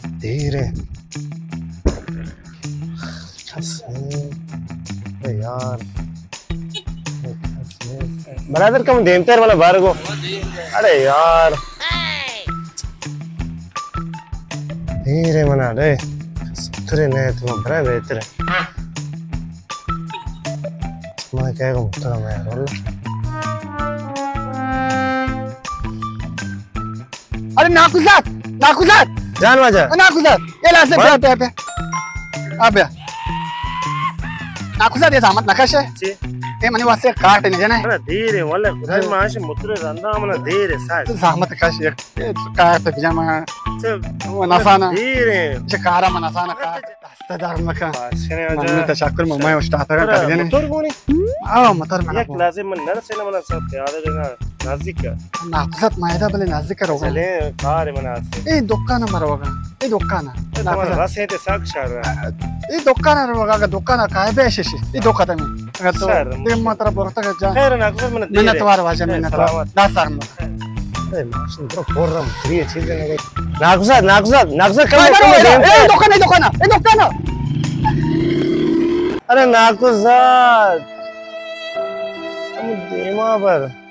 دیر ہے۔ کس نہیں۔ اے یار۔ کس نہیں۔ برادر، کم دیمتر والا بار گو۔ اڑے یار۔ دیر ہے منا، اڑے۔ سترے نہیں، تم برا بہتر ہے۔ ما کیا کو مطلب ہے یار، واللہ۔ ارے ناکوزاد، ناکوزاد۔ جان واجہ۔ او ناکوزاد، اے لاسے بیا، بیا، بیا۔ آ بیا۔ ناکوزاد، اے زحمت نکش ہے۔ جی۔ اے منی واسطے کارٹ نہیں جانا ہے۔ ارے دیر ہے، واللہ خدای، ما اش متر رندا منا دیر ہے سر۔ تو زحمت کش، اے کارٹ پہ جانا۔ اچھا، وہ نفع نہ۔ دیر ہے۔ اچھا، کارا من نفع نہ کار۔ دست درد مکن۔ بس کنه من آجا۔ تشکر، مما اشتاتا ترا کردین۔ موتور گونی؟ آ، موتور منا یک گون۔ لازم من نرسه نه، من سب پیاده دینا نزدیک۔ ناکوزاد، میدا بلے نزدیک رو۔ چلے، کار من است۔ اے دکان مر وگا۔ اے دکان۔ اے تمہارا ناکوزاد۔ رس ہے تے ساک شار۔ اے دکان رو وگا، دکان کائے بیشش۔ اے دکان میں۔ اگر تو سر، دیم ما ترا برتا جا۔ خیر، ناکوزاد، من دیر ہے۔ منتوار واجہ، خیر، منتوار۔ سلامت۔ دست درد مکن۔ اے ماشین درو پورم، فری چیزیں نہ۔ ناکوزاد، ناکوزاد، ناکوزاد، کم اے، اے، اے، اے، دکان، اے، دکان، اے، دکان۔ ارے ناکوزاد۔ ہم دیما بر۔